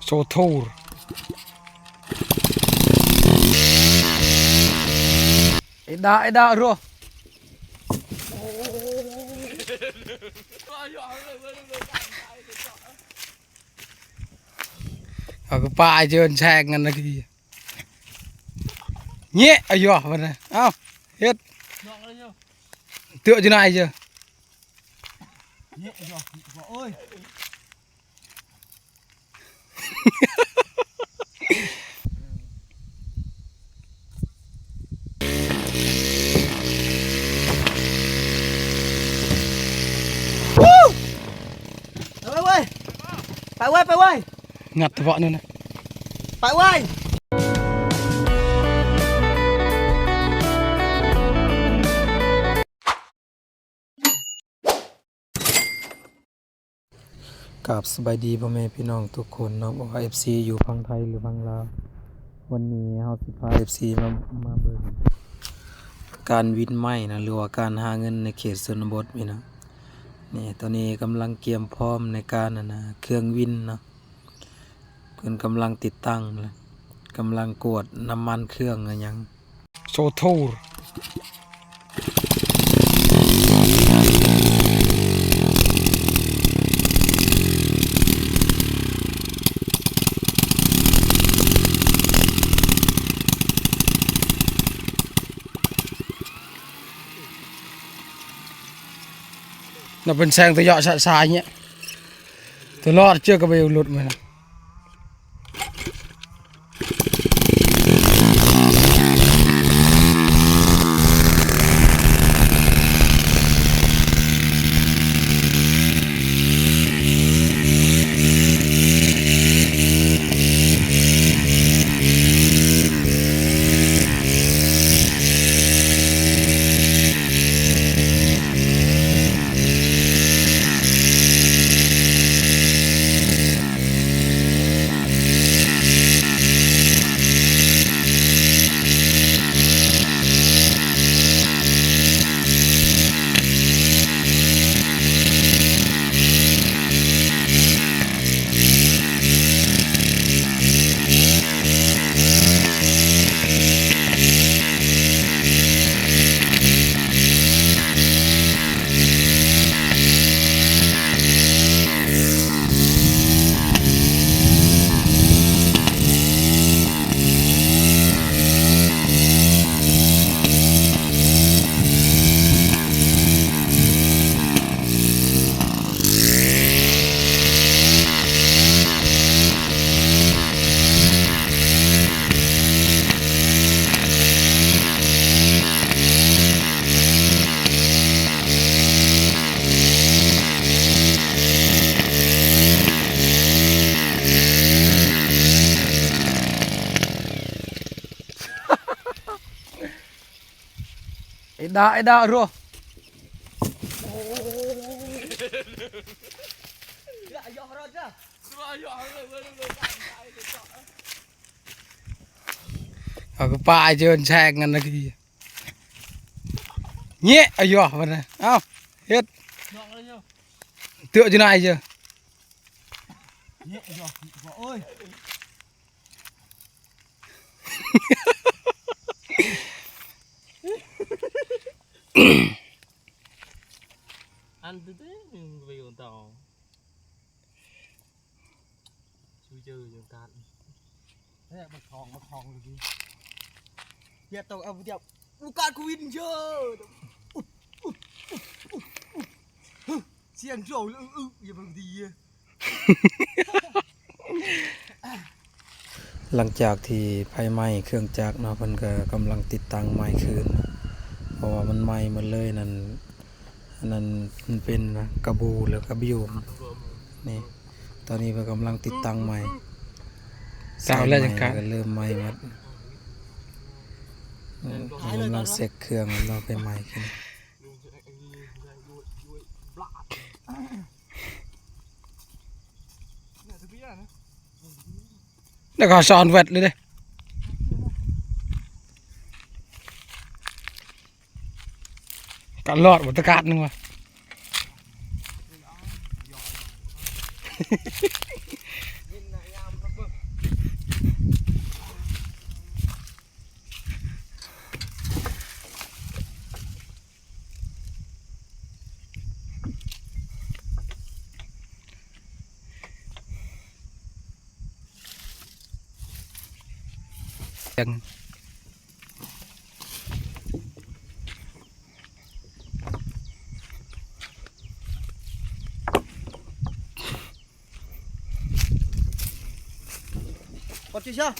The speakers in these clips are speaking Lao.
Sotur. Eda, eda, roh. Aku pa aja cek ngan lagi. Nye, ayo, mana? Au, hit. Tuk je nai je. Nye, ayo, oi. ໄປເວີຍ ໄປເວີຍ ໄປເວີຍ ງັດທະເບາະນັ້ນນະ ໄປເວີຍ. ກາບສະບາຍດີພໍ່ແມ່ພີ່ນ້ອງທຸກຄົນເນາະ ບໍ່ວ່າເອັຟຊີຢູ່ຝັ່ງໄທ ຫຼື ຝັ່ງລາວ. ວັນນີ້ເຮົາຊິພາເອັຟຊີມາ ມາເບິ່ງການວິນໄມ້ນະ ຫຼືວ່າການຫາເງິນໃນເຂດຊົນນະບົດນີ້ນະ. ນີ້ ຕອນນີ້ກຳລັງກຽມພ້ອມໃນການ ອັນນະ ເຄື່ອງວິນເນາະ. ເພິ່ນກຳລັງຕິດຕັ້ງ ກຳລັງກວດນ້ຳມັນເຄື່ອງອີຫຍັງ Sotur. ນະເປັນແສງຕະເຍາະສະສາຍເນຍ ຕະຫຼອດເຈີກະເບວຫຼຸດມານະ. ເອດາ ເອດາ ໂຣ ເອົາກະປາເຈີນແຊງກັນນະກີ້ ເຍະ ອາຍົ ມັນນະ ເອົາ ເຮັດ ເຕືອຢູ່ໃນເຈີ ເຍະ ອາຍົ ໂອ້ຍ. ອັນເດ ໜຶ່ງໄປຢູ່ຕໍ່ ຊູເຈີຢູ່ຕາດ ເອີ ບັກທອງ ບັກທອງຢູ່ດີ ເດຍໂຕເອົາດຽວ ລູກກາດກູວິນເຈີ ສຽງໂຈ ອຶ ອຶ ຢ່າເບິ່ງດີ. ຫຼັງຈາກທີ່ໄຟໄໝ້ເຄື່ອງຈັກເນາະ ເພິ່ນກໍກຳລັງຕິດຕັ້ງໃໝ່ຄືນ ເພາະວ່າມັນໄໝ້ໝົດເລີຍນັ້ນ ອັນນັ້ນມັນເປັນກະບູ ແລ້ວກະບິວ ນີ້ ຕອນນີ້ເພິ່ນກຳລັງຕິດຕັ້ງໃໝ່ ສາຍໄໝ້ກໍເລີ່ມໄໝ້ໝົດ ເອີ ກຳລັງເຊັກເຄື່ອງເນາະ ໄຟໄໝ້ຂຶ້ນ. ແລ້ວກໍສອນແວັດເລີຍເດ້ ກະລອດບໍ່ຕະກາດໜຶ່ງວ່າ. ເຫັນນະຍາມເບິ່ງ ຈັງ ກອດເຊຍ.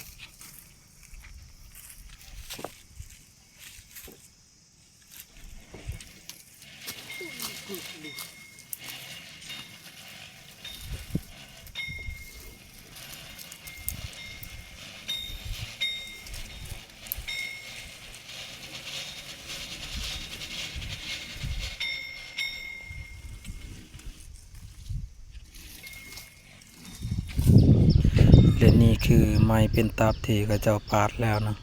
ແລະນີ້ຄືໄມ້ເປັນຕັບທີ່ເຂົາເຈົ້າປາດແລ້ວເນາະ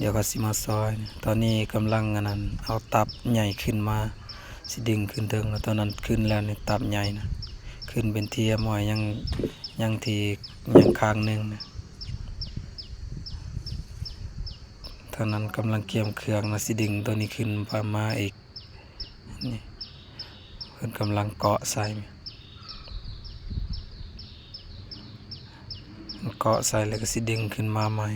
ດຽວເຂົາຊິມາຊອຍ. ຕອນນີ້ກຳລັງອັນນັ້ນ ເອົາຕັບໃຫຍ່ຂຶ້ນມາ ຊິດຶງຂຶ້ນເທິງ ແລ້ວຕອນນັ້ນຂຶ້ນແລ້ວນີ້ ຕັບໃຫຍ່ນະ ຂຶ້ນເປັນທີ່ຮຽບຮ້ອຍ ຍັງ ຍັງທີ່ ຍັງຂ້າງໜຶ່ງນະ. ທາງນັ້ນກຳລັງກຽມເຄື່ອງນະ ຊິດຶງໂຕນີ້ຂຶ້ນມາອີກ. ນີ້ ເພິ່ນກຳລັງເກາະໃສ່ ເກາະໃສ່ແລ້ວກໍຊິດຶງຂຶ້ນມາໃໝ່.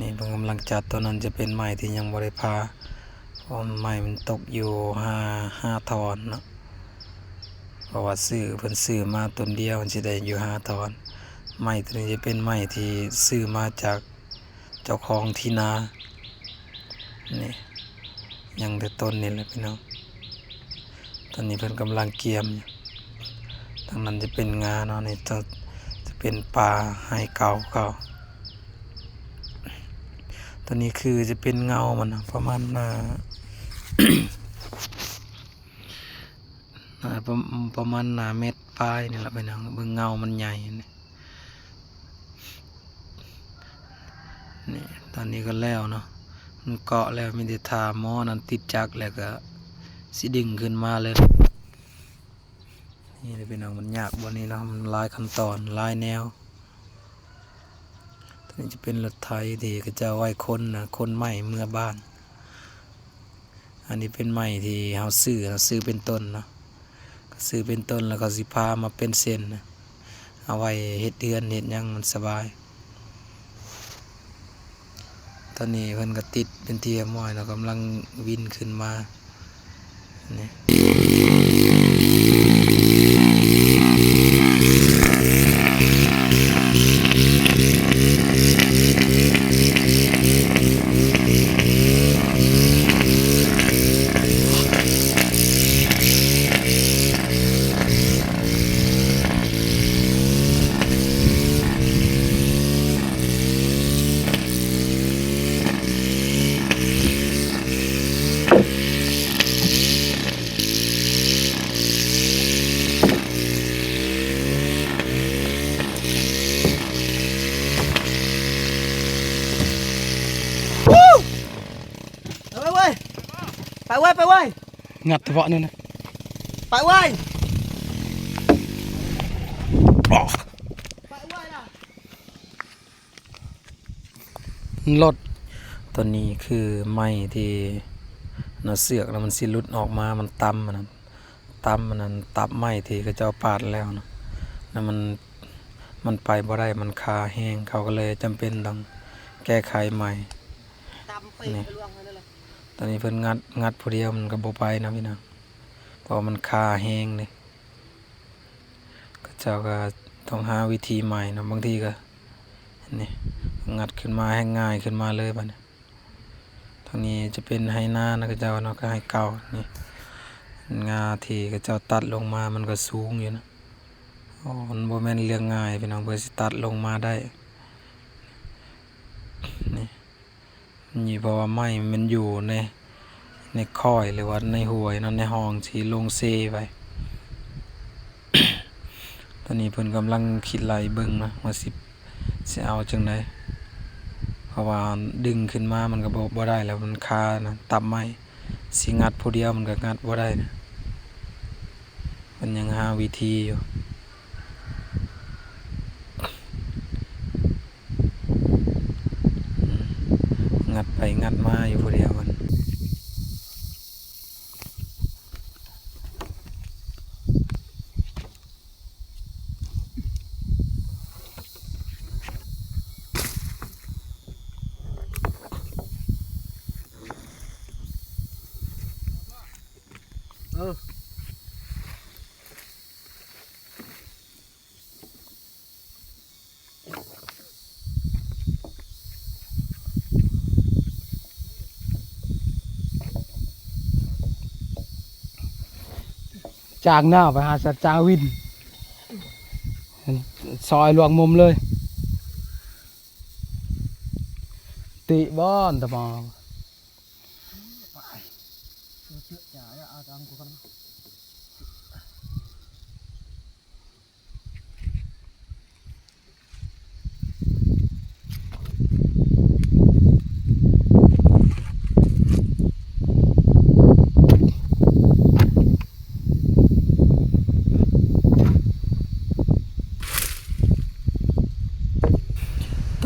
ນີ້ເພິ່ນກຳລັງຈັດ ໂຕນັ້ນຈະເປັນໄມ້ທີ່ຍັງບໍ່ໄດ້ຜ່າ ເພາະວ່າໄມ້ມັນຕົກຢູ່ຫ້າ ຫ້າທ່ອນເນາະ ເພາະວ່າຊື້ ເພິ່ນຊື້ມາຕົ້ນດຽວ ມັນຊິໄດ້ຢູ່ຫ້າທ່ອນ. ໄມ້ໂຕນີ້ຈະເປັນໄມ້ທີ່ຊື້ມາຈາກ ເຈົ້າຂອງທີ່ນາ ນີ້ ຍັງແຕ່ຕົ້ນນີ້ແຫຼະພີ່ນ້ອງ. ຕອນນີ້ເພິ່ນກຳລັງກຽມຢູ່ ທາງນັ້ນຈະເປັນງາເນາະ ນີ້ຈະ ຈະເປັນປ່າໄຮ່ເກົ່າເຂົາ. ຕອນນີ້ຄືຈະເປັນເງົາມັນນະ ປະມານໜ້າ ໜ້າປະ ປະມານໜ້າແມັດປາຍນີ້ລະພີ່ນ້ອງ ເບິ່ງເງົາມັນໃຫຍ່ນີ້. ນີ້ ຕອນນີ້ກໍແລ້ວເນາະ ມັນເກາະແລ້ວ ມີແຕ່ຖ້າໝໍນັ້ນຕິດຈັກ ແລ້ວກໍຊິດຶງຂຶ້ນມາເລີຍ. ນີ້ແຫຼະພີ່ນ້ອງ ມັນຍາກບ່ອນນີ້ເນາະ ມັນຫຼາຍຂັ້ນຕອນ ຫຼາຍແນວ. ໂຕນີ້ຈະເປັນລົດໄຖທີ່ເຂົາເຈົ້າໄວ້ຂົນນະ ຂົນໄມ້ເມືອບ້ານ. ອັນນີ້ເປັນໄມ້ທີ່ເຮົາຊື້ ເຮົາຊື້ເປັນຕົ້ນເນາະ ກໍຊື້ເປັນຕົ້ນ ແລ້ວກໍຊິຜ່າມາເປັນເສັ້ນ ເອົາໄວ້ເຮັດເຮືອນເຮັດຫຍັງມັນສະບາຍ. ຕອນນີ້ເພິ່ນກໍຕິດເປັນທີ່ຮຽບຮ້ອຍແລ້ວ ກຳລັງວິນຂຶ້ນມາ. ນີ້ ໄປເວີຍ ໄປເວີຍ ໄປເວີຍ ງັດເຖາະນີ້ນະ ໄປເວີຍ ໄປເວີຍນະ. ລົດ ໂຕນີ້ຄືໄມ້ທີ່ນະ ເຊືອກນະ ມັນຊິຫຼຸດອອກມາ ມັນຕຳອັນນັ້ນ ຕຳອັນນັ້ນ ຕັບໄມ້ທີ່ເຂົາເຈົ້າປາດແລ້ວນະ ແລ້ວມັນ ມັນໄປບໍ່ໄດ້ ມັນຄາແຮງ ເຂົາກໍເລີຍຈຳເປັນຕ້ອງແກ້ໄຂໃໝ່. ຕຳເປະ ນີ້ ລວງຫັ້ນແຫຼະ ຕອນນີ້ເພິ່ນງັດ ງັດຜູ້ດຽວມັນກໍບໍ່ໄປນະພີ່ນ້ອງ ເພາະວ່າມັນຄາແຮງເດ້. ເຂົາເຈົ້າກໍຕ້ອງຫາວິທີໃໝ່ເນາະ ບາງທີກໍ ນີ້ ງັດຂຶ້ນມາແຮ່ງງ່າຍຂຶ້ນມາເລີຍບາດນີ້. ທາງນີ້ຈະເປັນໄຮ່ນານະ ເຂົາເຈົ້າເນາະ ກໍໄຮ່ເກົ່າ. ນີ້ ງາທີ່ເຂົາເຈົ້າຕັດລົງມາ ມັນກໍສູງຢູ່ນະ. ໂອ້ ມັນບໍ່ແມ່ນເລື່ອງງ່າຍພີ່ນ້ອງ ເພື່ອຊິຕັດລົງມາໄດ້ ນີ້. ນີ້ ເພາະວ່າໄມ້ມັນຢູ່ໃນ ໃນຄ້ອຍ ຫຼືວ່າໃນຫ້ວຍເນາະ ໃນຮ່ອງທີ່ລົງເຊໄວ້. ຕອນນີ້ເພິ່ນກຳລັງຄິດໄລ່ເບິ່ງນະ ວ່າຊິ ຊິເອົາຈັ່ງໃດ ເພາະວ່າດຶງຂຶ້ນມາມັນກໍບໍ່ ບໍ່ໄດ້ແລ້ວ ມັນຄານະ ຕັບໄມ້ ຊິງັດຜູ້ດຽວມັນກໍງັດບໍ່ໄດ້ນະ. ເພິ່ນຍັງຫາວິທີຢູ່ ງັດໄປງັດມາຢູ່ຜູ້ດຽວມັນ. ເອີ ຈ້າງໜ້າໄປຫາສັດຈ້າງວິນ ຊອຍຫຼວງມຸມເລີຍ ຕິບອນຕະມອງ.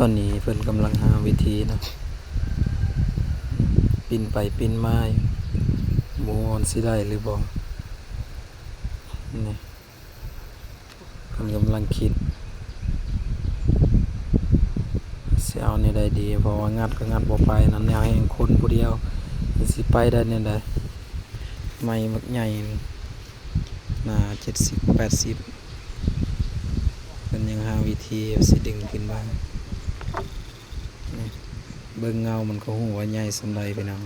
ຕອນນີ້ເພິ່ນກຳລັງຫາວິທີເນາະ ປິ່ນໄປປິ່ນມາຢູ່ ບໍ່ຮູ້ວ່າມັນຊິໄດ້ຫຼືບໍ່ ນີ້ ເພິ່ນກຳລັງຄິດ ຊິເອົາແນວໃດດີ ເພາະວ່າງັດກໍງັດບໍ່ໄປນັ້ນ ຍາງຄົນຜູ້ດຽວ ມັນຊິໄປໄດ້ແນວໃດ ໄມ້ບັກໃຫຍ່ ໜ້າເຈັດສິບ ແປດສິບ ເພິ່ນຍັງຫາວິທີຊິດຶງຂຶ້ນມາ ນີ້ ເບິ່ງເງົາມັນກໍຮູ້ວ່າໃຫຍ່ສ່ຳໃດ ພີ່ນ້ອງ.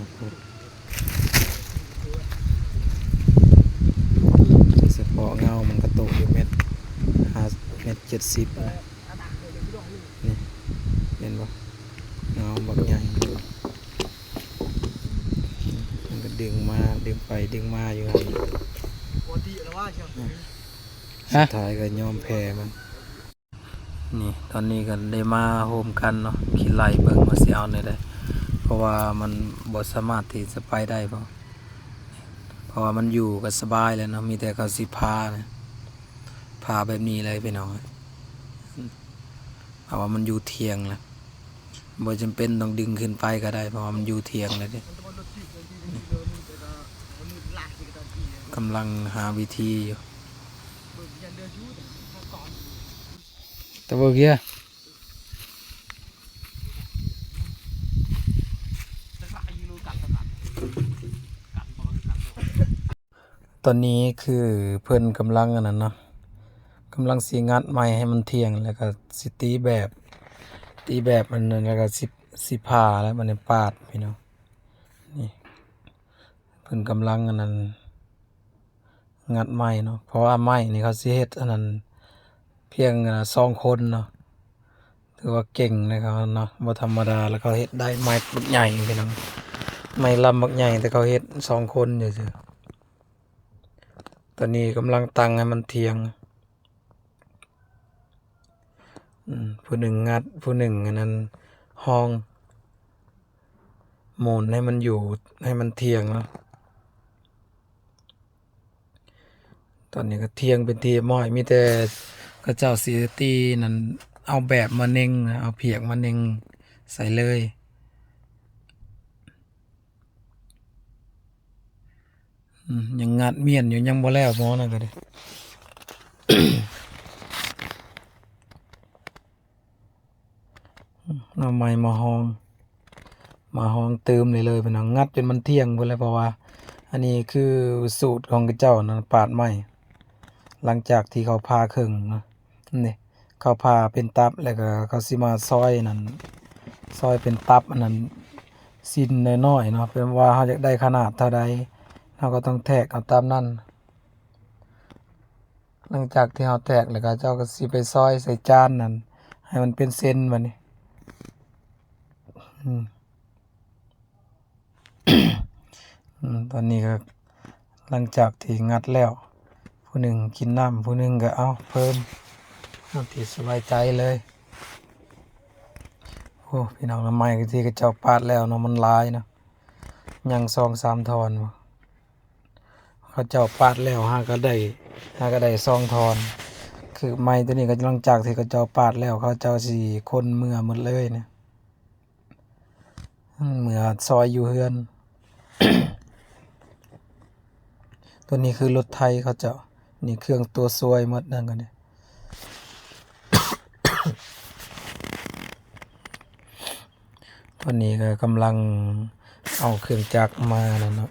ສະເພາະເງົາມັນກະຕົກຢູ່ແມັດ ຫ້າ ແມັດເຈັດສິບ ນີ້ ເຫັນບໍ່ ເງົາບັກໃຫຍ່ ມັນກະດຶງມາດຶງໄປດຶງມາຢູ່ຫັ້ນ ສຸດທ້າຍກະຍອມແພ້ມັນ. ນີ້ ຕອນນີ້ກໍໄດ້ມາໂຮມກັນເນາະ ຂີ່ໄລ່ເບິ່ງວ່າຊິເອົາແນວໃດ ເພາະວ່າມັນບໍ່ສາມາດທີ່ຈະໄປໄດ້ ເພາະ ເພາະວ່າມັນຢູ່ກໍສະບາຍແລ້ວເນາະ ມີແຕ່ເຂົາຊິຜ່ານະ ຜ່າແບບນີ້ເລີຍພີ່ນ້ອງ ເພາະວ່າມັນຢູ່ທ່ຽງລະ ບໍ່ຈຳເປັນຕ້ອງດຶງຂຶ້ນໄປກໍໄດ້ ເພາະວ່າມັນຢູ່ທ່ຽງແລ້ວເດ້ ກຳລັງຫາວິທີຢູ່. ຕະເບີກເຍ ຕອນນີ້ຄືເພິ່ນກຳລັງອັນນັ້ນເນາະ ກຳລັງຊິງັດໄມ້ໃຫ້ມັນທ່ຽງ ແລ້ວກໍຊິຕີແບບ ຕີແບບອັນນັ້ນ ແລ້ວກໍຊິ ຊິຜ່າແລ້ວ ບັດນີ້ປາດ ພີ່ນ້ອງ ນີ້ ເພິ່ນກຳລັງອັນນັ້ນ ງັດໄມ້ເນາະ ເພາະວ່າໄມ້ນີ້ເຂົາຊິເຮັດອັນນັ້ນພຽງ ອາ ສອງຄົນເນາະ ຖືວ່າເກັ່ງເດ້ເຂົາເນາະ ບໍ່ທຳມະດາ ແລ້ວເຂົາເຮັດໄດ້ໄມ້ບັກໃຫຍ່ພີ່ນ້ອງ ໄມ້ລຳບັກໃຫຍ່ ແຕ່ເຂົາເຮັດສອງຄົນຊື່ໆ ຕອນນີ້ກຳລັງຕັ້ງໃຫ້ມັນທ່ຽງ ອືມ ຜູ້ໜຶ່ງງັດ ຜູ້ໜຶ່ງອັນນັ້ນ ຮອງ ໝູນໃຫ້ມັນຢູ່ ໃຫ້ມັນທ່ຽງເນາະ ຕອນນີ້ກໍທ່ຽງເປັນທີ່ຮຽບຮ້ອຍ ມີແຕ່ເຂົາເຈົ້າຊິຕີນັ້ນ ເອົາແບບມາເນັ່ງ ເອົາພຽງມາເນັ່ງໃສ່ເລີຍ. ອືມ ຍັງງັດມ້ຽນຢູ່ ຍັງບໍ່ແລ້ວໝໍນັ້ນກໍໄດ້ ເອົາໄມ້ມາຮອງ ມາຮອງຕື່ມນີ້ເລີຍ ພີ່ນ້ອງ ງັດຈົນມັນທ່ຽງພຸ້ນແຫຼະ ເພາະວ່າອັນນີ້ຄືສູດຂອງເຂົາເຈົ້ານັ້ນ ປາດໄມ້ ຫຼັງຈາກທີ່ເຂົາຜ່າເຄິ່ງເນາະ ນີ້ ເຂົາຜ່າເປັນຕັບ ແລ້ວກໍເຂົາຊິມາຊອຍນັ້ນ ຊອຍເປັນຕັບອັນນັ້ນ ຊິ້ນນ້ອຍໆເນາະ ເພາະວ່າເຮົາຢາກໄດ້ຂະໜາດເທົ່າໃດ ເຮົາກໍຕ້ອງແທກເອົາຕາມນັ້ນ. ຫຼັງຈາກທີ່ເຮົາແທກແລ້ວ ເຂົາເຈົ້າກໍຊິໄປຊອຍໃສ່ຈານນັ້ນ ໃຫ້ມັນເປັນເສັ້ນບາດນີ້ ອືມ. ອືມ ຕອນນີ້ກໍຫຼັງຈາກທີ່ງັດແລ້ວ ຜູ້ໜຶ່ງກິນນ້ຳ ຜູ້ໜຶ່ງກໍເອົາເພີ່ມ ເອົາທີ່ສະບາຍໃຈເລີຍ. ໂອ້ ພີ່ນ້ອງ ໜໍ່ໄມ້ທີ່ເຂົາເຈົ້າປາດແລ້ວເນາະ ມັນຫຼາຍເນາະ ຍັງສອງສາມທ່ອນ ເຂົາເຈົ້າປາດແລ້ວ ຫາກໍໄດ້ ຫາກໍໄດ້ສອງທ່ອນ ຄືໄມ້ຕົວນີ້ກໍ ຫຼັງຈາກທີ່ເຂົາເຈົ້າປາດແລ້ວ ເຂົາເຈົ້າຊິຂົນເມືອໝົດເລີຍນະ ເມືອຊອຍຢູ່ເຮືອນ. ຕົວນີ້ຄືລົດໄຖເຂົາເຈົ້າ ນີ້ເຄື່ອງຕົວຊ່ວຍໝົດນັ້ນກໍນີ້. ຕອນນີ້ກໍກຳລັງເອົາເຄື່ອງຈັກມານັ້ນເນາະ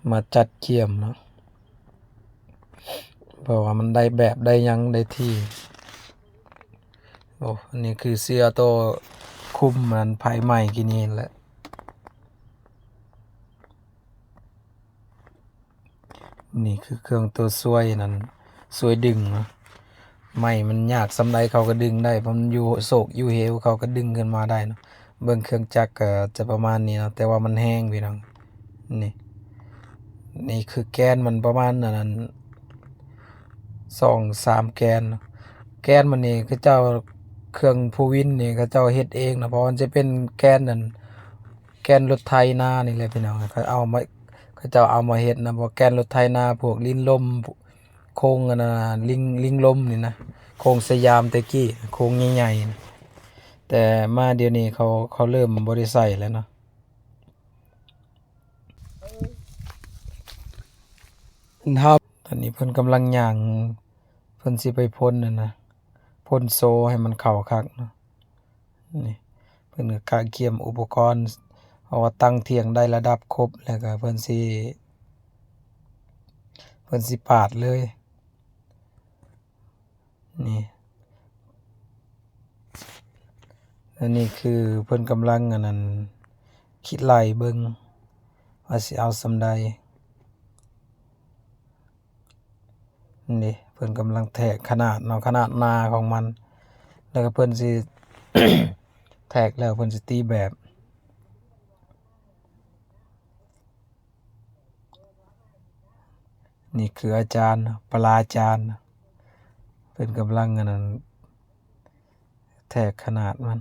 ມາຈັດກຽມເນາະ ເພາະວ່າມັນໄດ້ແບບໄດ້ຫຍັງໄດ້ທີ່. ໂອ້ ອັນນີ້ຄືເສື້ອໂຕຄຸມອັນໄຟໄໝ້ກີ້ນີ້ແຫຼະ. ນີ້ຄືເຄື່ອງໂຕຊ່ວຍນັ້ນ ຊ່ວຍດຶງເນາະ. ໄມ້ມັນຍາກສ່ຳໃດເຂົາກໍດຶງໄດ້ ເພາະມັນຢູ່ໂຊກຢູ່ເຫວ ເຂົາກໍດຶງຂຶ້ນມາໄດ້ເນາະ. ເບິ່ງເຄື່ອງຈັກກໍຈະປະມານນີ້ເນາະ ແຕ່ວ່າມັນແຮງພີ່ນ້ອງ. ນີ້ ນີ້ຄືແກນມັນປະມານອັນນັ້ນ ສອງສາມແກນເນາະ. ແກນມັນນີ້ເຂົາເຈົ້າ ເຄື່ອງພູວິນນີ້ເຂົາເຈົ້າເຮັດເອງເນາະ ເພາະມັນຈະເປັນແກນນັ້ນ ແກນລົດໄຖນານີ້ແຫຼະພີ່ນ້ອງ. ເຂົາເອົາມາ ເຂົາເຈົ້າເອົາມາເຮັດນະ ພວກແກນລົດໄຖນາ ພວກລີນລົມ ໂຄງອັນນະ ລິງ ລິງລົມນີ້ນະ ໂຄງສະຫຍາມແຕ່ກີ້ ໂຄງໃຫຍ່ໆນະ. ແຕ່ມາດຽວນີ້ເຂົາ ເຂົາເລີ່ມບໍ່ໄດ້ໃຊ້ແລ້ວເນາະ. ເຮົາ ຕອນນີ້ເພິ່ນກຳລັງຍ່າງ ເພິ່ນຊິໄປພົ່ນນັ້ນນະ ພົ່ນໂຊໃຫ້ມັນເຂົ້າຄັກເນາະ. ນີ້ ເພິ່ນກໍກະກຽມອຸປະກອນ ເພາະວ່າຕັ້ງຖຽງໄດ້ລະດັບຄົບ ແລ້ວກໍເພິ່ນຊິ ເພິ່ນຊິປາດເລີຍ. ນີ້ ອັນນີ້ຄືເພິ່ນກຳລັງອັນນັ້ນ ຄິດໄລ່ເບິ່ງວ່າຊິເອົາສ່ຳໃດ. ນີ້ເພິ່ນກຳລັງແທກຂະໜາດເນາະ ຂະໜາດໜາຂອງມັນ ແລ້ວກໍເພິ່ນຊິ ແທກແລ້ວເພິ່ນຊິຕີແບບ. ນີ້ຄືອາຈານ ປະລາຈານ ເພິ່ນກຳລັງອັນນັ້ນ ແທກຂະໜາດມັນ.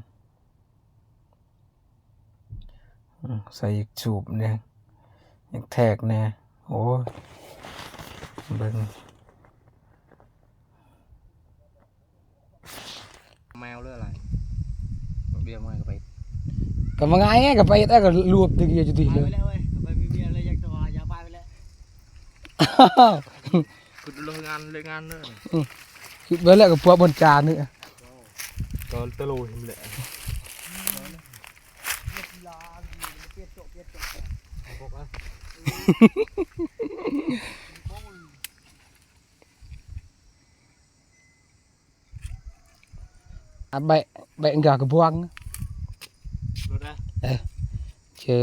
ອືມ ໃສ່ອີກສູບແດ່ ຢາກແທກແດ່. ໂອ້ຍ ເບິ່ງ ແມວເລີຍລະ ເບຍມາກໍໄປ ກໍມາງ່າຍໄງ ກໍໄປເຮັດ ກໍລວບຕະກີ້ຢູ່ຕິເລີຍ. ໄປແລ້ວເວີຍ ໄປມີເມຍແລ້ວ ຢາກສະບາຍ ຢາກໄປແລ້ວ. ຄືເລີກງານ ເລີກງານເດີ. ອືມ ຄືເບິດແລ້ວກໍພວກບ່ອນຈານນີ້ ກໍຕະໂລຫັ້ນແຫຼະ. ອາ ແບະ ແບະກະກະບວງ ເອີ ເຈີ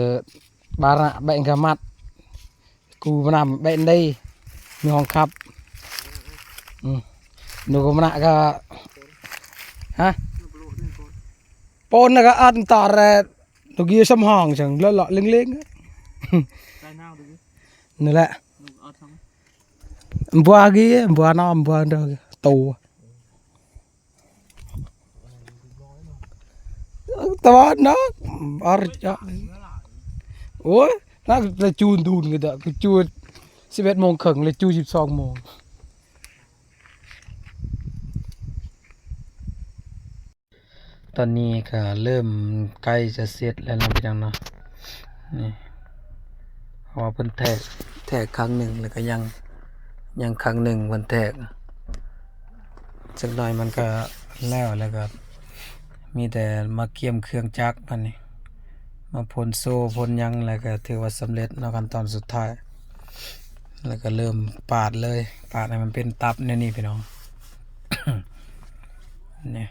ບາຣະແບະກະມັດ ກູມະນຳແບະໄດ ມີຫ້ອງຂັບ ອືມ ນູກະມະນະກະ ຮະ ໂປນນະກະອັນຕາແຣ ໂຕກີສຳຫ້ອງຈັ່ງເລາະໆເລັງໆ ນັ້ນແຫຼະ. ບໍ່ກີ ບໍ່ນອນ ບໍ່ເດີ ໂຕ ຕະວັນນະ ອາຈະ ໂອ້ຍ ນັກລະຈູນດູນກະດະ ກະຈູດສິບເອັດໂມງເຄິ່ງ ລະຈູດສິບສອງໂມງ. ຕອນນີ້ກະເລີ່ມໃກ້ຈະເສັດແລ້ວເນາະ ພີ່ນ້ອງເນາະ ນີ້ ເພາະວ່າເພິ່ນແທກ ແທກຄັ້ງໜຶ່ງ ແລ້ວກະຍັງ ຍັງຄັ້ງໜຶ່ງເພິ່ນແທກ ຈັກໜ້ອຍມັນກະແລ້ວ ແລ້ວກະມີແຕ່ມາກຽມເຄື່ອງຈັກບາດນີ້ ມາພົ່ນໂຊ ພົ່ນຫຍັງ ແລ້ວກະຖືວ່າສຳເລັດເນາະ ຂັ້ນຕອນສຸດທ້າຍ. ແລ້ວກໍເລີ່ມປາດເລີຍ ປາດໃຫ້ມັນເປັນຕັບແນວນີ້ພີ່ນ້ອງ ນີ້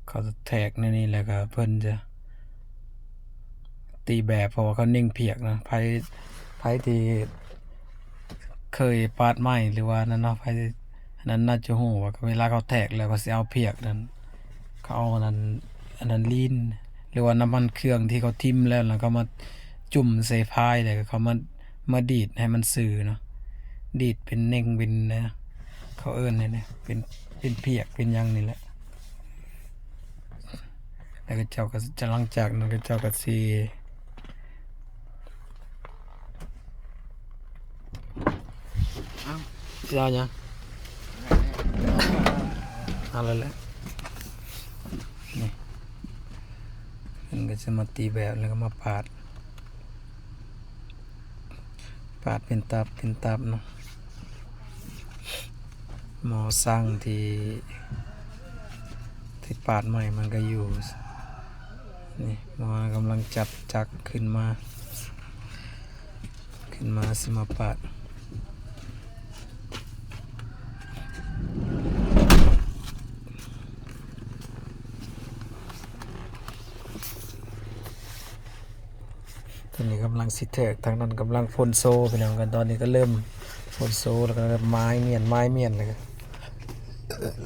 ເຂົາຈະແທກແນວນີ້ ແລ້ວກໍເພິ່ນຈະຕີແບບ ເພາະວ່າເຂົາເນັ່ງພຽກນະ ໃຜ ໃຜທີ່ເຄີຍປາດໄມ້ ຫຼືວ່ານັ້ນເນາະ ໃຜ ອັນນັ້ນໜ້າຈະຮູ້ວ່າເວລາເຂົາແທກແລ້ວ ເຂົາຊິເອົາພຽກນັ້ນ ເຂົາເອົາອັນນັ້ນ ອັນນັ້ນລີນ ຫຼືວ່ານ້ຳມັນເຄື່ອງທີ່ເຂົາຖິ້ມແລ້ວ ແລ້ວເຂົາມາຈຸ່ມໃສ່ພາຍ ແລ້ວເຂົາມາ ມາດີດໃຫ້ມັນຊື່ເນາະ ດີດເປັນເນັ່ງເປັນ ເຂົາເອີ້ນນີ້ນະ ເປັນ ເປັນພຽກເປັນຫຍັງນີ້ແຫຼະ. ແລ້ວເຂົາເຈົ້າກໍຈະ ຫຼັງຈາກນັ້ນເຂົາເຈົ້າກໍຊິ ເອົາ ຊິເອົາຫຍັງ? ເອົາແລ້ວແຫຼະ ນີ້ ເພິ່ນກໍຈະມາຕີແບບ ແລ້ວກໍມາປາດ ປາດເປັນຕັບ ເປັນຕັບເນາະ. ໝໍຊ່າງທີ່ ທີ່ປາດໄມ້ມັນກໍຢູ່ ນີ້ໝໍກຳລັງຈັບຈັກຂຶ້ນມາ ຂຶ້ນມາຊິມາປາດ. ຕອນນີ້ກຳລັງຊິແທກ ທາງນັ້ນກຳລັງຝົນໂຊພີ່ນ້ອງ. ຕອນນີ້ກໍເລີ່ມຝົນໂຊ ແລ້ວກໍເລີ່ມໝາຍມ້ຽນ ໝາຍມ້ຽນ ແລ້ວກໍ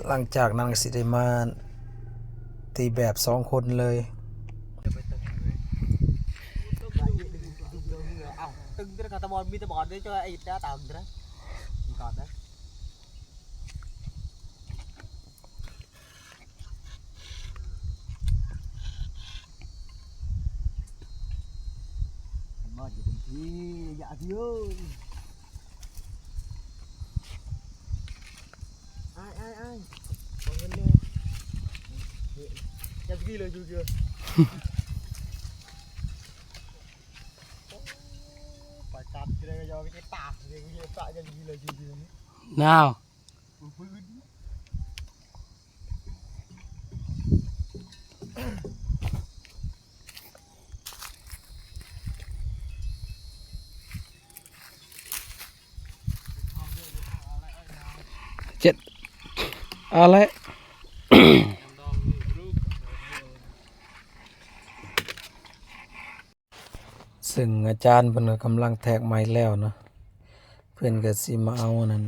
ຫຼັງຈາກນັ້ນກໍຊິໄດ້ມາຕີແບບສອງຄົນເລີຍ. ເອົາ ຕຶງເດີ ກະຕະບອນ ມີຕະບອນເດີ ເຈົ້າໄອ້ຕາຕາມເດີ ກ່ອນເດີ. ມາຢູ່ເປັນທີ່ ຢ່າທີ່ເອີຍ ອ້າຍ ອ້າຍ ອ້າຍ ຂໍເງິນແດ່ ຢ່າທີ່ເລີຍ ຢູ່ເດີ. ປາຈັບຢູ່ໃດກໍຢອມໄປເກັບປາ ເລີຍ ຢູ່ປາ ຢ່າທີ່ເລີຍ ຢູ່ເດີ. ນາວ ເຈັດ ເອົາແຫຼະ. ເຊິ່ງອາຈານເພິ່ນກໍກຳລັງແທກໄມ້ແລ້ວເນາະ ເພິ່ນກໍຊິມາເອົາອັນນັ້ນ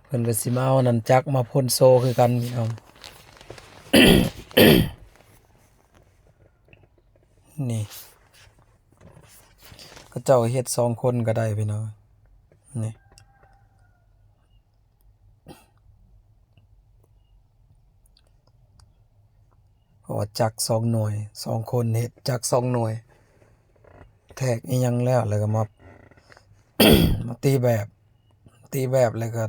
ເພິ່ນກໍຊິມາເອົາອັນນັ້ນຈັກມາພົ່ນໂຊຄືກັນພີ່ນ້ອງ. ນີ້ ເຂົາເຈົ້າເຮັດສອງຄົນກໍໄດ້ພີ່ນ້ອງ ນີ້. ເພາະວ່າຈັກສອງໜ່ວຍ ສອງຄົນເຮັດຈັກສອງໜ່ວຍ ແທກອີ່ຫຍັງແລ້ວ ແລ້ວກໍມາ ມາຕີແບບ ຕີແບບແລ້ວກໍ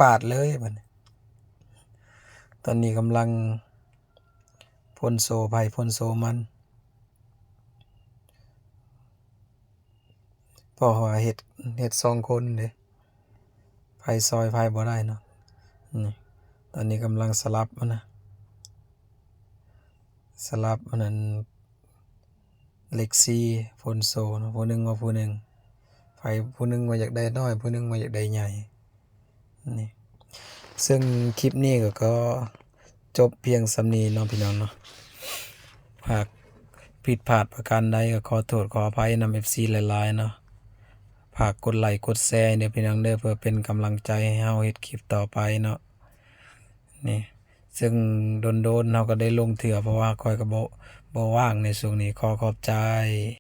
ປາດເລີຍບັດນີ້. ຕອນນີ້ກຳລັງພົ່ນໂຊ ໃຜພົ່ນໂຊມັນ. ເພາະວ່າເຮັດ ເຮັດສອງຄົນເດ້ ໃຜຊ່ອຍໃຜບໍ່ໄດ້ເນາະ. ນີ້ ຕອນນີ້ກຳລັງສະຫຼັບມັນນະ ສະຫຼັບອັນນັ້ນ ເຫຼັກສີ່ພົ່ນໂຊເນາະ ຜູ້ໜຶ່ງວ່າຜູ້ໜຶ່ງ ໃຜຜູ້ໜຶ່ງວ່າຢາກໄດ້ນ້ອຍ ຜູ້ໜຶ່ງວ່າຢາກໄດ້ໃຫຍ່. ນີ້ ເຊິ່ງຄລິບນີ້ກໍຂໍຈົບພຽງສ່ຳນີ້ເນາະພີ່ນ້ອງເນາະ. ຫາກຜິດພາດປະການໃດກໍຂໍໂທດຂໍອະໄພນຳເອັຟຊີຫຼາຍໆເນາະ. ຝາກກົດໄລກົດແຊເດີພີ່ນ້ອງເດີ ເພື່ອເປັນກຳລັງໃຈໃຫ້ເຮົາເຮັດຄລິບຕໍ່ໄປເນາະ. ນີ້ ເຊິ່ງດົນໆເຮົາກໍໄດ້ລົງເທື່ອ ເພາະວ່າຂ້ອຍກໍບໍ່ ບໍ່ວ່າງໃນຊ່ວງນີ້. ຂໍຂອບໃຈ.